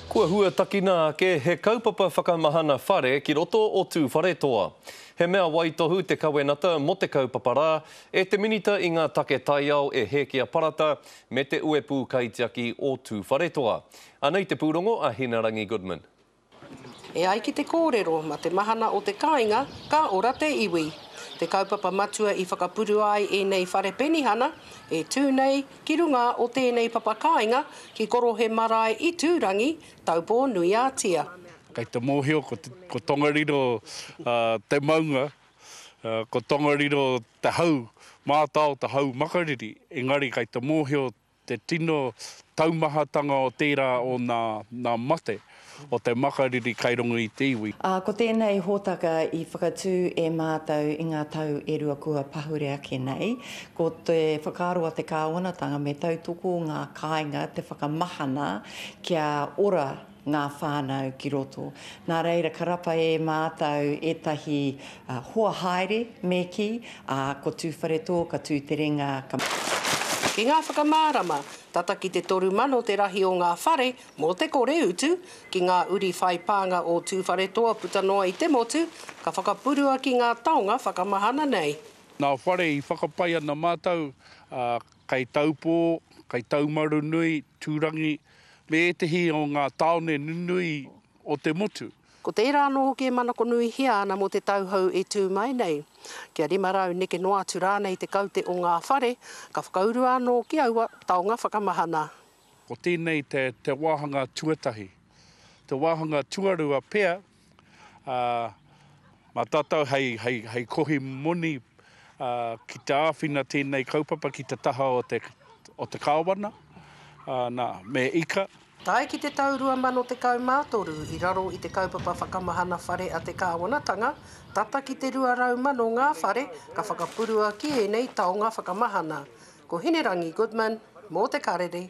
Kua huatakina ake he kaupapa whakamahana whare ki roto o Tūwharetoa. He mea waitohu te kawenata mō te kaupapa rā e te Minita i ngā Take Taiao e Hēkia Parata me te Uepū Kaitiaki o Tūwharetoa. Anei te pūrongo a Hinarangi Goodman. E ai ki te kōrero, ma te mahana o te kāinga, ka ora te iwi. Te kaupapa matua i whakapurua ai ēnei whare penihana, e tū nei ki runga o tēnei papa kāinga ki Korohe Marae i Tūrangi, Taupō nui a Tia. Kei te mōhio ko Tongariro te maunga, ko Tongariro te hau mātao, te hau makariri, engari kei te mōhio te tino taumahatanga o tērā o nā mate o te makariri kai runga i te iwi. Ā, ko tēnei hōtaka i whakatū e mātou i ngā tau e rua kua pahure ake nei, ko te whakaaro a te kāwanatanga me tautoko ngā kāinga te whakamahana kia ora ngā whānau ki roto. Nā reira ka rapa e mātou ētahi hoa haere, me kī, ā, ko Tūwharetoa, ka tū te renga, ka. Ki ngā whakamārama, tata ki te 3,000 te rahi o ngā whare mō te kore utu, ki ngā uri whai pānga o Tūwharetoa puta noa i te motu, ka whakapurua ki ngā taonga whakamahana nei. Nā whare i whakapai ana mātou, ā, kei Taupō, kei Taumarunui, Tūrangi, me ētehi o ngā tāone nunui o te motu. Ko tērā anō hoki e manakonuihia ana mō te tau hou e tū mai nei. Kia 500 neke noa atu rānei te kaute o ngā whare, ka whakaurua anō ki aua taonga whakamahana. Ko tēnei te wāhanga tuatahi. Te wāhanga tuarua pea, ā, mā tātou hei, hei, hei kohi moni, ā, ki te āwhina tēnei kaupapa ki te taha o te, o te Kāwana, ā, nā, me Ika. Tae ki te tau 2013, i raro i te kaupapa whakamahana whare a te Kāwanatanga, tata ki te 200,000 ngā whare ka whakapurua ki ēnei taonga whakamahana. Ko Hinerangi Goodman, mō Te Karere.